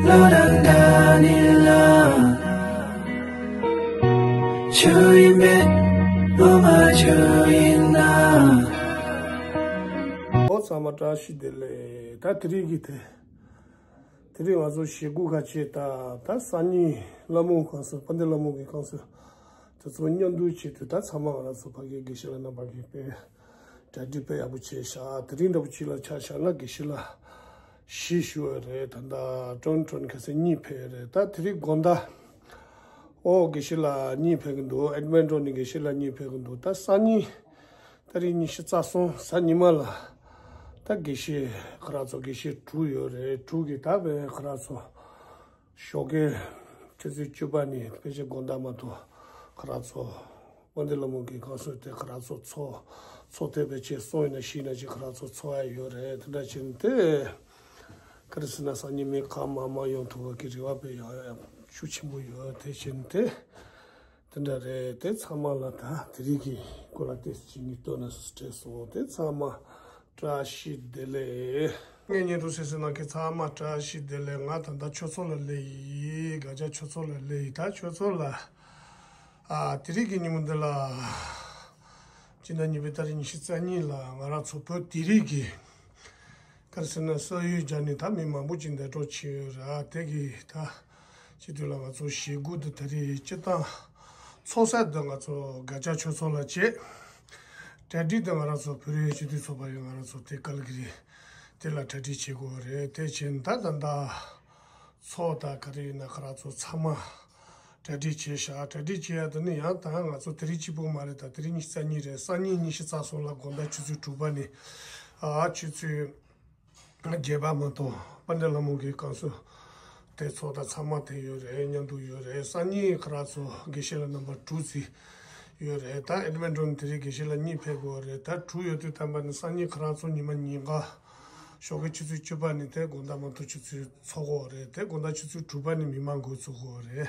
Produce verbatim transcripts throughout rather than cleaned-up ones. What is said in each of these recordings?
བློ་དང་འདྲ་ནི་ལ། ཆོས་ཡིན་པས་ངོ་མ་ཆོས་ཡིན་ན། ཨོ་ཚང་མ་བཀྲ་ཤིས་བདེ་ལེགས། ད་དེ་རིང་གི་དེ། དེ་རིང་ང་ཚོ་ཞེ་དགུ་ཁ་ཆེ་ད་ད་སང་ཉིན་ལྷ་མོ་ཁང་སུ་དཔལ་ལྡན་ལྷ་མོ་གི་ཁང་སུ། དེ་ཚོ་མཉམ་འདུས་བྱེད་དུས་ད་ཚང་མ་ང་རང་ཚོ་ཕ་གི་དགེ་བཤེས་ལགས་རྣམ་པ་གིས་དཔེ་གྲ་སྒྲིག་དཔེ་ཡག་པོ་བྱས་ཤག་དེ་རིང་འདྲ་པོ་ཅིག་ལ་ཆ་བཞག་ན་དགེ་བཤེས་ལགས་ཞེས་ཞུ་བ་རེད། ད་ལྟ་ཀྲོན་ཀྲོན་ཁ་སང་གཉིས་ཕེབས་རེད། ད་དེ་རིང་དགོང་དག་ཨོ་དགེ་བཤེས་ལགས་གཉིས་ཕེབས་ཀྱི་འདུག་ཨེཌ་མན་ཊོན་ནས་དགེ་བཤེས་ལགས་གཉིས་ཕེབས་ཀྱི་འདུག་ད་སང་ཉིན་ཏ་རིག་ཉི་ཤུ་རྩ་གསུམ་གཟའ་ཉི་མ་ལ་ད་དགེ་བཤེས་ཁོ་རང་ཚོ་དགེ་བཤེས་དྲུག་ཡོད་རེད། དྲུག་གིས་ད་བས་ཁོ་རང་ཚོ་ཞོགས་ཀའི་ཆུ་ཚོད་བཅུ་པ་ནས་ཕལ་ཆེར་དགོང་དག་མ་གཏོགས་ཁོ་རང་ཚོ་དཔལ་ལྡན་ལྷ་མོ་གི་ཁང་གསོལ་དེ་ཁོ་རང་ཚོ་འཚོགས་འཚོགས་ཐེབས་པའི་ཆེད་སོང་ཡིན་ན་ཤི་ན་ཅིག་ཁོ་རང་ཚོ་འཚོགས་ཡ་ཡོད་རེད། དེ་འདྲ་བྱས་ནས་དེ་ག་རེ་ཟེར་ན་སང་ཉིན་མི་གང་མང་མང་ཡོང་ཐུབ་པ་གི་རེ་བ་དཔེ་ཡང་ཡང་ཤུགས་ཆེན་པོ་ཡོད། དེ་བྱས་ནས་དེ། དེ་འདྲ་རེད། དེ་ཚང་མ་ལ་ད་དེ་རིང་གི་སྐོར་ལ་ཏོག་ཙམ་ཅིག་ངས་བཏོན་ན་བྲེལ་སོང་། དེ་ཚང་མ་བཀྲ་ཤིས་བདེ་ལེགས། ངའི་བརྙན་ཐུང་གཟིགས་གཟིགས་གནང་མཁན་ཚང་མ་བཀྲ་ཤིས་བདེ་ལེགས། ང་ད་ལྟ་ཆོས་ཚོགས་ལ་སླེབས་ཡིན། དགའ་ལྕག་ཆོས་ཚོགས་ལ་སླེབས་ཡིན། ད་ཆོས་ཚོགས་ལ་ཨ་དེ་རིང་གི་ཉིན་མོ་འདི་ལ་སྤྱི་ཟླ་གཉིས་པའི་ཏ་རིག་ཉི་ཤུ་རྩ་གཉིས་ལ་ང་རང་ཚོ་བོད་དེ་རིང་གི་ག་རེ་ཟེར་ན་ས་ཡུལ་སྦྱར་ནས་ད་མི་མང་པོ་ཅིག་འདས་གྲོངས་ཕྱིན་ཡོད་ར། དེ་གི་ད་སྤྱི་འཐུས་ལ་ང་ཚོ་ཞེ་དགུ་དུ་དེ་རིང་སྤྱི་བཏང་ཚོགས་ས་དུ་ང་ཚོ་དགའ་ལྕག་ཆོས་ཚོགས་ལ་བྱས། གྲ་སྒྲིག་དུ་ང་རང་ཚོ་བོད་རིགས་སྤྱི་འཐུས་ཚོགས་པ་ཡིས་ང་རང་ཚོ་དེ་ཀལ་གི་རེད། དེ་ལ་གྲ་སྒྲིག་བྱེད་དགོས་རེད། དེ་བྱས་ད་ད་ད་ཚོགས་ད་ག་རེ་ཡིན་ན་ཁོ་རང་ཚོ་ཚང་མ་གྲ་སྒྲིག་བྱས་ཤག་གྲ་སྒྲིག་བྱས་ཡ་དེ་ནི་ཡང་ད་ང་ཚོ་དེ་རིང་གཅིག་པུ་མ་རེད། ད་དེ་རིང་ཉི་ཤུ་རྩ་གཉིས་རེད། སང་ཉིན་ཉི་ཤུ་རྩ་གསུམ་ལ་དགོང་དག་ཆུ་ཚོད་དྲུག་པ་ནས་ཨ་ཆུ་ཚོད་བརྒྱད་པ་མ་གཏོགས་དཔལ་ལྡན་ལྷ་མོ་གི་བསྐང་གསོ་དེ་ཚོགས་ད་ཚང་མ་དེ་ཡོད་རེད། མཉམ་དུ་ཡོད་རེད། སང་ཉིན་ཁོ་རང་ཚོ་དགེ་བཤེས་ལགས་རྣམ་པ་དྲུག་ཙམ་ཡོད་རེད། ད་ཨེཌ་མན་ཊོན་དེ་རིང་དགེ་བཤེས་ལགས་གཉིས་ཕེབས་དགོས་རེད། ད་དྲུག་ཡོད་དུས་ཐམ་པ་ནི་སང་ཉིན་ཁོ་རང་ཚོ་ཉི་མ་ཉིན་གང་ཞོགས་ཀའི་ཆུ་ཚོད་བཅུ་པ་ནས་དེ་དགོང་དག་མ་གཏོགས་ཆུ་ཚོད་ཚོགས་དགོས་རེད། དེ་དགོང་དག་ཆུ་ཚོད་དྲུག་པ་ནས་མི་མང་འགོ་ཚུགས་དགོས་རེད།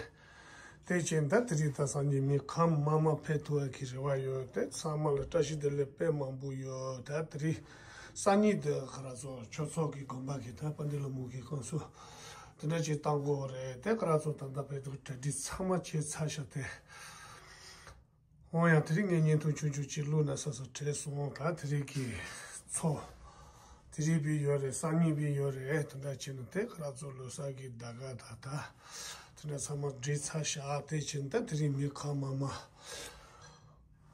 དེ་བྱས་ད་དེ་རིང་ད་སང་ཉིན་མི་གང་མང་མང་ཕེབས་ཐུབ་ཡ་གི་རེ་བ་ཡོད། དེ་ཚང་མ་ལ་བཀྲ་ཤིས་བདེ་ལེགས་དཔེ་མང་པོ་ཡོད། ད་དེ་རིང་སང་ཉིན་དེ་ཁོ་རང་ཚོ་ཆོས་ཚོགས་ཀྱི་དགོན་པ་གི་ད་དཔལ་ལྡན་ལྷ་མོ་གི་བསྐང་གསོ་དེ་འདྲ་ཅིག་བཏང་དགོས་རེད། དེ་ཁོ་རང་ཚོ་ད་ལྟ་བོད་དུ་གྲ་སྒྲིག་ཚང་མ་བྱས་ཚར་ཤག་དེ། འོ་ཡང་དེ་རིང་ངས་བརྙན་ཐུང་ཆུང་ཆུང་ཅིག་བླུགས་ན་ས་ས་བྲེལ་སོང་། ད་དེ་རིང་གི་ཚོགས་དེ་རིང་བི་ཡོད་རེད། སང་ཉིན་བི་ཡོད་རེད། དེ་འདྲ་བྱས་ན་དེ་ཁོ་རང་ཚོ་ལོ་གསར་གྱི་ཟླ་ག་ད་ད་དེ་འདྲ་ཚང་མ་སྒྲིག་ཚར་ཤག་དེ་བྱས་ན་ད་དེ་རིང་མི་གང་མང་མང་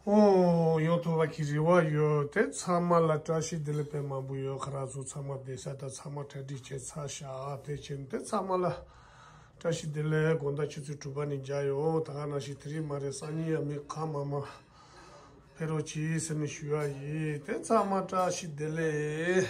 ཨོ་ཡོང་ཐུབ་པ་གི་རེ་བ་ཡོད། དེ་ཚང་མ་ལ་བཀྲ་ཤིས་བདེ་ལེགས་དཔེ་མང་པོ་ཡོད། ཁོ་རང་ཚོ་ཚང་མ་བསྡད་ས་ད་ཚང་མ་གྲ་སྒྲིག་བྱས་ཚར་ཤག་དེ་བྱས་ན་དེ་ཚང་མ་ལ་བཀྲ་ཤིས་བདེ་ལེགས། དགོང་དག་ཆུ་ཚོད་དྲུག་པ་ནས་མཇལ་ཡོང་། ད་ག་ནང་བཞིན་དེ་རིང་མ་རེད། སང་ཉིན་ཡང་མི་གང་མང་མང་ཕེབས་རོགས་གྱིས་ཟེར་ནས་ཞུ་ཡ་ཡིན། དེ་ཚང་མ་བཀྲ་ཤིས་བདེ་ལེགས།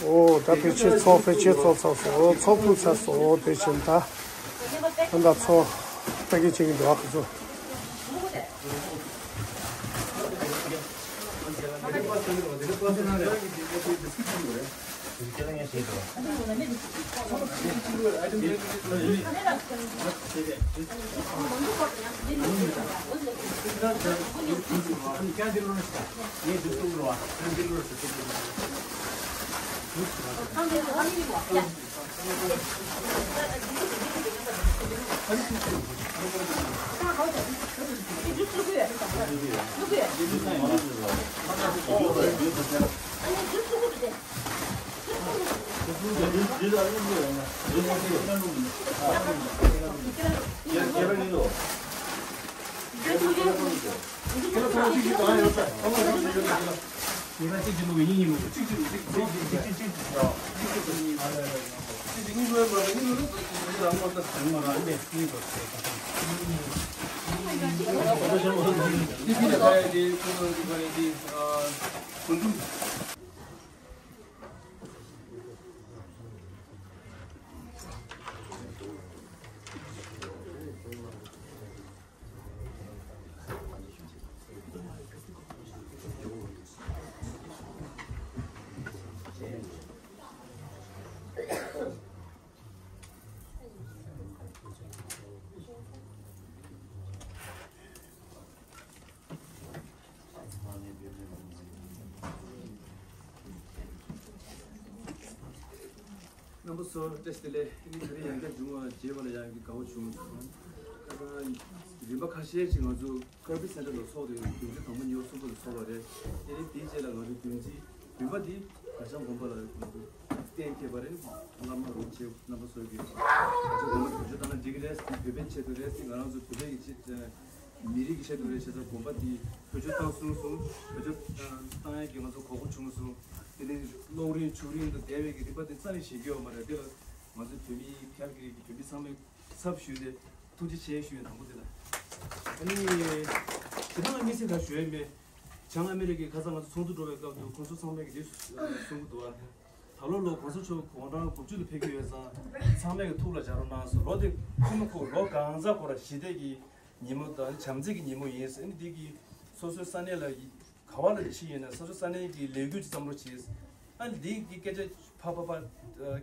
ཨོ་ད་ཕལ་ཆེར་ཚོགས་ཕལ་ཆེར་ཚོགས་ཚར་སོང་། ཨོ་ཚོགས་ཕུལ་ཚར་སོང་། ཨོ་དེ་བཞིན་ད་ད་ད་ཚོགས་ཕ་གི་ཅིག་འདུག་ཨ་ཁོ་ཚོ། རྣམ་པ་ཚོ་བཀྲ་ཤིས་བདེ་ལེགས། ཨ་ནི་དེ་རིང་ཡང་བསྐྱར་འབྱུང་བ་མཇལ་བ་ལ་ཡང་གི་དགའ་བོ་བྱུང་སོང་། ཁ་སང་རིམ་པ་ཁ་ཤས་ཤིག་ང་ཚོ་ཀར་བི་སེན་ཊར་ལ་ཚོགས་དེ་བདུན་ཚིགས་དང་པོ་གཉིས་པ་གསུམ་པ་ལ་ཚོགས་པ་རེད། དེ་རིང་དེའི་རྗེས་ལ་ང་ཚོ་བདུན་ཚིགས་བདུན་པ་འདི་གར་སོང་དགོན་པ་ལ་ང་ཚོ་གཏན་འཁེལ་བ་རེད། བླ་མ་རོགས་བྱེད། རྣམ་པ་ཚོ་གི་གར་སོང་དགོན་པ་དུས་ཚོད་བཏང་ན་འགྲིག་གི་རེད། བོད་པའི་ཆེད་དུ་རེད། ང་རང་ཚོ་བོད་པའི་གི་ཆེད་མི་རིགས་ཀྱི་ཆེད་དུ་རེད་བྱས་ཙང་དགོན་པ་འདི་བེད་སྤྱོད་བཏང་སོང་སོང་། བེད་སྤྱོད་བཏང་ཡས་ཀྱི་ང་ཚོ་གོ་སྐབས་བྱུང་སོང་། དེ་ནས་གློག་རིན་ཆུ་རིན་དང་བསྡད་པའི་གི་རིམ་པ་དེ་རྩ་ནས་ཞེད་ཀྱི་ཡོད་མ་རེད། དེ་ལ་ང་ཚོ་བོད་མི་ཁྱབ་ཀྱི་རིགས་ཀྱི་བོད་མི་ཚང་མས་ཚབ་ཞུས་ཏེ་ཐུགས་རྗེ་ཆེ་ཞུ་ཡས་དང་པོ་དེ་ལ། ཨ་ནི་ཞེ་དྲག་དམིགས་བསལ་ག་ཞུ་ཡས་མེད། བྱང་ཨ་མི་རི་ཀའི་ཁ་སང་ང་ཚོ་ཚོགས་འདུ་འགྲོ་བའི་སྐབས་དུ་ཁོང་ཚོ་ཚང་མས་ཀྱི་དེ་གསུང་གི་འདུག་བ། ད་ལོ་ལོ་གོང་ས་མཆོག་དགུང་གྲངས་དགུ་བཅུ་ལ་ཕེབས་ཀྱི་ཡོད་ཙང་ཚང་མས་ཀྱི་ཐུགས་ལ་འཇགས་རོགས་གནང་སོང་། ལོ་དེ་ཁོ་མ་ཁོ་ལོ་གང་ཚ་ཁོ་ར་ཞི་བདེ་གི་ཉིན་མོ་དང་བྱམས་བརྩེ་གི་ཉིན་མོ་ཡིན་ཟེར། ཨ་ནི་འདི་གི་སོ་སོའི་ས་གནས་ལ་ག་བ་ལ་ཕྱིན་ཡིན་ན་སོ་སོའི་ས་གནས་ཀྱི་ལས་འགུལ་ཅིག་བརྩམས་རོགས་བྱེད། ཨ་ནི་འདི་གི་སྐད་ཆ་ཕ་ཕ་ཕ་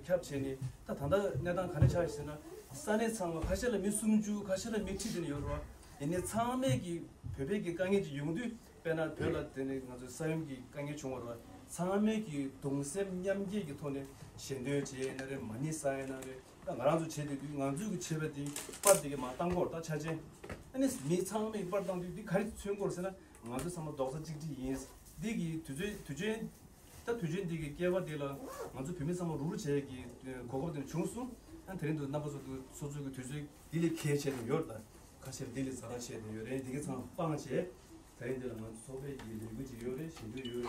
ཁྱབ་བྱས་ནས་ད་ད་ལྟ་གནས་སྟངས་ག་འདྲ་ཆགས་ཡོད་ཟེར་ན། ས་གནས་ཚང་མ་ཁ་ཤས་ལ་མི་སུམ་ཅུ་ཁ་ཤས་ལ་མི་ཁྲི་དེ་ནས་ཡོད་རེད་བ། ཡིན་ནའི་ཚང་མས་ཀྱི་བོད་པའི་གི་དཀའ་ངལ་ཅིག་ཡོང་དུས་དཔེར་ན་བོད་ལ་དེ་ནས་ང་ཚོའི་ས་ཡོམ་གྱི་དཀའ་ངལ་བྱུང་བ་རེད་བ། ཚང་མས་ཀྱི་གདུང་སེམས་མཉམ་སྐྱེད་ཀྱི་ཐོག་ནས་ཞལ་འདོན་བྱས་ཡིན་ན་རེད། མ་ཎི་བསགས་ཡིན་ན་རེད། ད་ང་རང་ཚོ་བྱེད་བསྡད་དུས་ང་ཚོས་ཀྱི་བྱེད་པ་དེ་པར་དེ་ག་མར་བཏང་དགོས་རེད། ད་ཆ་ཆེན་ཨ་ནི་མི་ཚང་མས་པར་བཏང་དུས་འདི་ག་རེ་མཚོན་དགོས་རེད་ཟེར་ན། ང་ཚོ་ཚང་མ་རྡོག་རྩ་གཅིག་སྒྲིལ་ཡིན། འདི་གི་དུས་ཚོད་དུས་ཆེན་ད་དུས་ཆེན་འདི་གི་སྐལ་བ་འདི་ལ་ང་ཚོ་བོད་མི་ཚང་མ་རུག་རུག་བྱས་ཀྱི་གོ་སྐབས་དེ་བྱུང་སོང་། ཨ་དེ་རིང་དུ་རྣམ་པ་ཚོ་དུ་སོ་སོ་གི་དུས་ཚོད་འདི་ལས་ཁེལ་བྱས་ནས་ཡོད་རེད། ད་ཁ་ཤས་འདི་ལས་ཛ་དྲག་བྱས་ནས་ཡོད་རེད། འདི་གི་ཚང་སྤང་བྱས། དེ་རིང་འདི་ལ་ང་ཚོ་ཚོགས་པའི་གི་ལས་འགུལ་ཅིག་ཡོད་རེད། ཞེ་འདོད་ཡོད་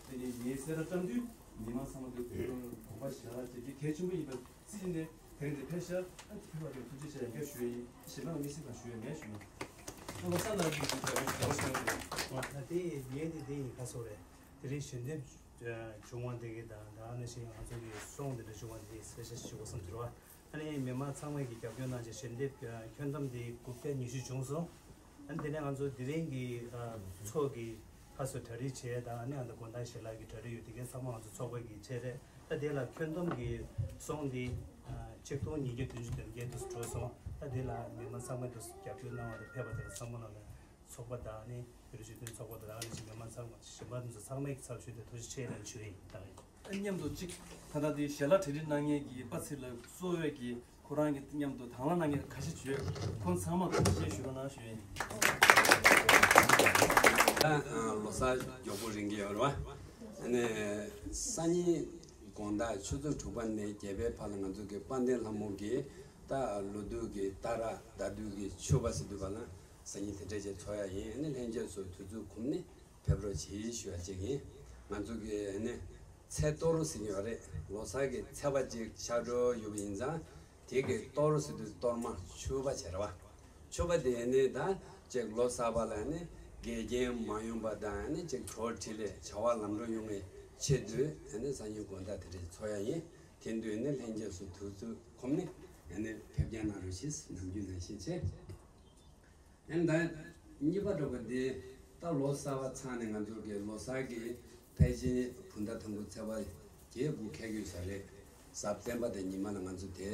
རེད། དེ་ནས་ངའི་གསལ་བསྒྲགས་བཏང་དུས་མི་མང་ཚང་མ་དུ་དགོངས་པ་ཞེ་དྲག་བྱེད་རྒྱུ་གལ་ཆེན་པོ་ཡིན་པ། སྲིད་ནས་དེ་རིང་འདིར་ཕེབས་ཤག་ཨ་ནི་ཕེབས་པ་དེར་ཐུགས་རྗེ་ཆེ་ཡང་བསྐྱར་ཞུ་ཡ་ཡིན། གཞན་པ་ལ་དམིགས་བསལ་གང་ཞུ་ཡ་མེད་ཞུ། ཨ་ལོ་གསར་ལ་ཡིན་ཞུ་ཞུ་ཞུ་ཞུ་ཞུ། ད་དེ་ཡིན་དེ་དེ་ཡིན་ཁ་སོ་རེད། དེ་རིང་ཞལ་འདེབས་བྱུང་བ་དེ་གི་དང་ད་ནི་ཞིག་ང་ཚོ་གི་སོང་དེ་འདྲ་བྱུང་བ་དེ་གསལ་བཤད་ཞུ་དགོས་བསམ་གྱི་རེད་བ། ཨ་ནི་མི་མང་ཚང་མས་ཀྱི་རྒྱབ་སྐྱོར་གནང་བྱས་ཞལ་འདེབས་ཁྱོན་བསྡོམས་དེ་དགུ་བརྒྱ་ཉི་ཤུ་བྱུང་སོང་། ཨ་ནི་དེ་ནས་ང་ཚོ་དེ་རིང་གི་ཚོགས་ཀྱི་ཁ་སོ་གྲ་སྒྲིག་བྱས་དང་ཨ་ནི་ཨ་ད་དགོང་དག་ཞལ་ལག་གི་གྲ་སྒྲིག་ཡོད་དེ་གའི་ཚང་མ་ང་ཚོ་ཚོགས་པ་གི་ཆེད་རེད། ད་དེ་ལ་ཁྱོན་བསྡོམས་ཀྱི་སོང་འདི་ཆིག་སྟོང་ཉིས་བརྒྱ་བདུན་ཅུ་དོན་བརྒྱད་དུ་འགྲོ་སོང་། ད་དེ་ལ་མི་མང་ཚང་མས་དུ་རྒྱབ་སྐྱོར་གནང་བ་དང་ཕེབས་པ་དེ་ལ་ཚང་མ་ལ་ཚོགས་པ་དང་ནི་བོད་རིགས་སྤྱི་མཐུན་ཚོགས་པ་དང་ནི་མི་མང་ཚང་མ་གཞན་པ་ཚོ་ཚང་མས་ཚབ་ཞུས་ཏེ་ཐུགས་རྗེ་ཆེ་ལན་ཞུ་ཡིན་ད། མཉམ་དུ་གཅིག་ད་ལྟ་དེ་ཞལ་ལག་གྲ་སྒྲིག་གནང་མཁན་གྱི་པ་ཚིག་ལ་གཙོ་བོད་ཀྱི་ཁོ་རང་གི་མཉམ་དུ་དང་བླངས་གནང་མཁན་ཁ་ཤས་བྱོས། ཁོང་ཚང་མ་ཐུགས་རྗེ་ཆེ་ཞུ་རོགས་གནང་ཞུ་ཡིན། ད་ལོ་གསར་མགྱོགས་པོ་རིང་གི་ཡོད་རེད་བ། ཨ་ནི་སང་ཉིན་དགོང་དག་ཆུ་ཚོད་དྲུག་པ་ནས་བརྒྱད་པའི་བར་ལ་ང་ཚོ་གི་དཔལ་ལྡན་ལྷ་མོ་གི་ད་ལོ་དུས་ཀྱི་ད་ར་ཟླ་དུས་ཀྱི་མཆོད་པ་ཟེར་དུས་པ་ལ་སང་ཉིན་དེ་འདྲས་ཅིག་ཚོགས་ཡ་ཡིན། ཨ་ནི་ལྷན་རྒྱས་ཚོ་དུས་ཚོད་ཁོམ་ནས་ཕེབས་རོགས་གྱིས་ཞུ་ཡ་གཅིག་ཡིན། ང་ཚོ་གི་ཨ་ནི་ཚེས་གཏོར་ཟེར་གྱི་ཡོད་རེད། ལོ་གསར་གྱི་ཚེས་པ་གཅིག་ཆགས་འགྲོ་ཡོད་པ་ཡིན་ཙང་དེ་གི་གཏོར་ཟེར་དུས་གཏོར་མ་མཆོད་པ་བྱས་རེད་བ། མཆོད་པ་དེ་ནི་ད་ཅིག་ལོ་གསར་པ་ལ་ནི་འགལ་རྐྱེན་མ་ཡོང་པ་དང་ནི་ཅིག་གྲོགས་འཕྲིན་ལས་བྱ་བ་ལམ་འགྲོ་ཡོང་བའི་ ཆེད་དུ་ཨ་ནི་སང་ཉིན་དགོང་དག་དེ་འདྲ་ཚོགས་ཡ་ཡིན། དེ་དུས་ཨ་ནི་ལྷན་རྒྱས་ཚོ་ཐུགས་ཚུར་ཁོམ་ནས་ཨ་ནི་ཕེབས་རྒྱག་གནང་རོགས་ཞེས་ནམ་རྒྱུན་ནང་བཞིན་བྱས། ཨ་ནི་ད་གཉིས་པ་འགྲོ་བ་འདི་ད་ལོ་གསར་བ་ཚང་ནས་ང་ཚོ་གི་ལོ་གསར་གྱི་ཕལ་ཆེར་བོད་ཟླ་དང་པོ་ཚེས་པ་བརྒྱད་དགུ་ཁ་གྱོན་ས་རེད། གཟའ་སྤེན་པ་དང་ཉི་མ་ལ་ང་ཚོ་དེ་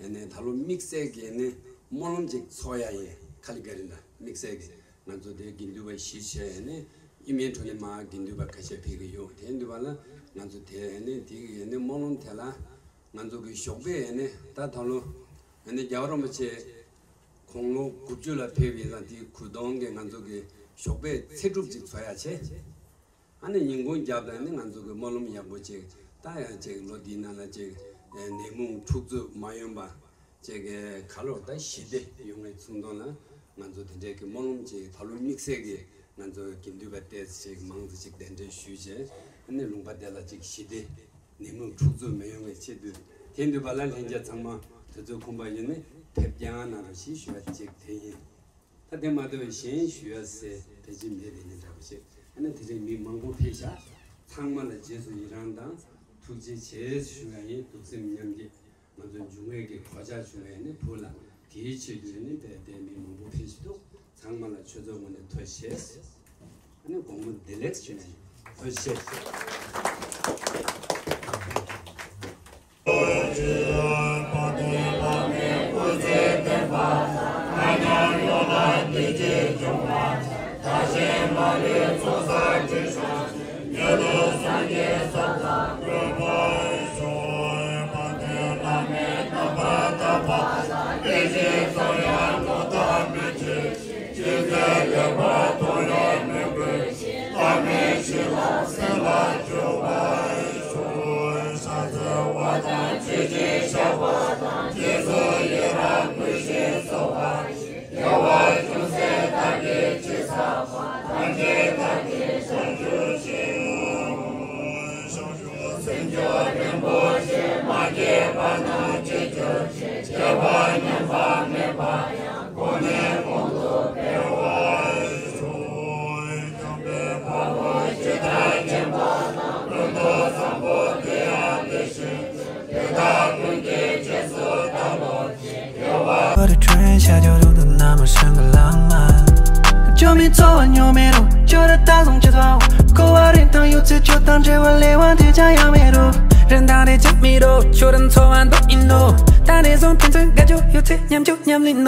ཨ་ནི་ད་ལོ་དམིགས་བསལ་གྱི་ཨ་ནི་སྨོན་ལམ་ཅིག་ཚོགས་ཡ་ཡིན། ཁ་ལི་ག་རི་ན་དམིགས་བསལ་གྱི། ང་ཚོ་དེ་དགེ་འདུན་པ་བཞི་བྱས་ནས་ཨི་མེལ་ཁྲོད་ནས་མར་དགེ་འདུན་པ་ཁ་ཤས་ཕེབས་ཀྱི་ཡོད། དེ་འདུན་པ་ལ་ང་ཚོ་དེ་ནས་དེ་གི་ནས་སྨོན་ལམ་དེ་ལ་ང་ཚོ་གི་ཞོགས་པའི་ནས་ད་ད་ལོ་ནས་རྒྱལ་བ་རིན་པོ་ཆེ་དགུང་ལོ་དགུ་བཅུ་ལ་ཕེབས་ཡིན་ཙང་དེའི་གུས་སྟོན་གྱི་ང་ཚོ་གི་ཞོགས་པའི་ཚེ་སྒྲུབ་ཅིག་ཚོགས་ཡ་བྱས། ཨ་ནི་ཉིན་གུང་རྒྱབ་ལ་ནི་ང་ཚོ་གི་སྨོན་ལམ་ཡག་པོ་ཅིག་བཏང་ཡ་ཅིག་ལོ་འདིའི་ནང་ལ་ཅིག་ཨེ་ནད་མུག་འཁྲུག་རྩོད་མ་ཡོང་པ་ཅིག་གི་ག་ལོར་ད་ཞི་བདེ་ཡོང་བའི་ཚུལ་དོན་ལ་ང་ཚོ་དེ་འདྲའི་གི་སྨོན་ལམ་ཅིག་ད་ལོ་དམིགས་བསལ་གྱི་ང་ཚོ་དགེ་འདུན་པ་ཏོག་ཙམ་ཅིག་མང་ཙམ་ཅིག་གདན་འདྲེན་ཞུས་བྱས་ཨ་ནི་ལུང་པ་དེ་ལ་ཅིག་ཞི་བདེ་ནད་མུག་འཁྲུག་རྩོད་མི་ཡོང་བའི་ཆེད་དུ་དེ་འདུན་པ་ལ་ལྷན་རྒྱས་ཚང་མ་དུས་ཚོད་ཁོམ་པ་ཡིན་ནི་ཕེབས་རྒྱག་གནང་རོགས་ཞེས་ཞུ་བ་ཅིག་དེ་ཡིན། ད་དེ་མ་གཏོགས་གཞན་ཞུ་ཡ་ཟེར་ཕལ་ཆེར་མེད་པའི་ཉིན་འདྲ་པོ་ཞིག་ཨ་ནི་དེ་རིང་མི་མང་པོ་ཕེབས་ཤག་ཚང་མ་ལ་རྗེས་སུ་ཡི་རང་དང་ཐུགས་རྗེ་ཆེ་ཞུ་ཡ་ཡིན། གདུང་སེམས་མཉམ་སྐྱེད་ང་ཚོ་འབྱུང་བའི་གི་གོ་ཆ་བྱུང་བའི་ནི་བུ་ལ་དེའི་ཆེད་དུ་ནི་དཔེ་དེ་མི་མང་པོ་ཕེབས་ཤིག་འདུག་ཚང་མ་ལ་ཆོས་ཚོགས་ངོས་ནས་ཐུགས་རྗེ་ཆེ། ཨ་ནི་དགོང་མོ་བདེ་ལེགས་ཞུ་ཡ་ཡིན། ཐུགས་རྗེ་ཆེ། But the train shadow to the number single long man. Cho mi cho nyo me ro, cho da ta song che tao. Ko wa rin tang yu tse cho tang che wa le wan te cha ya me ro. Ren dang de cha mi ro, cho ren cho wan do in do. Ta de song ten tsen ga cho yu tse nyam cho nyam lin no.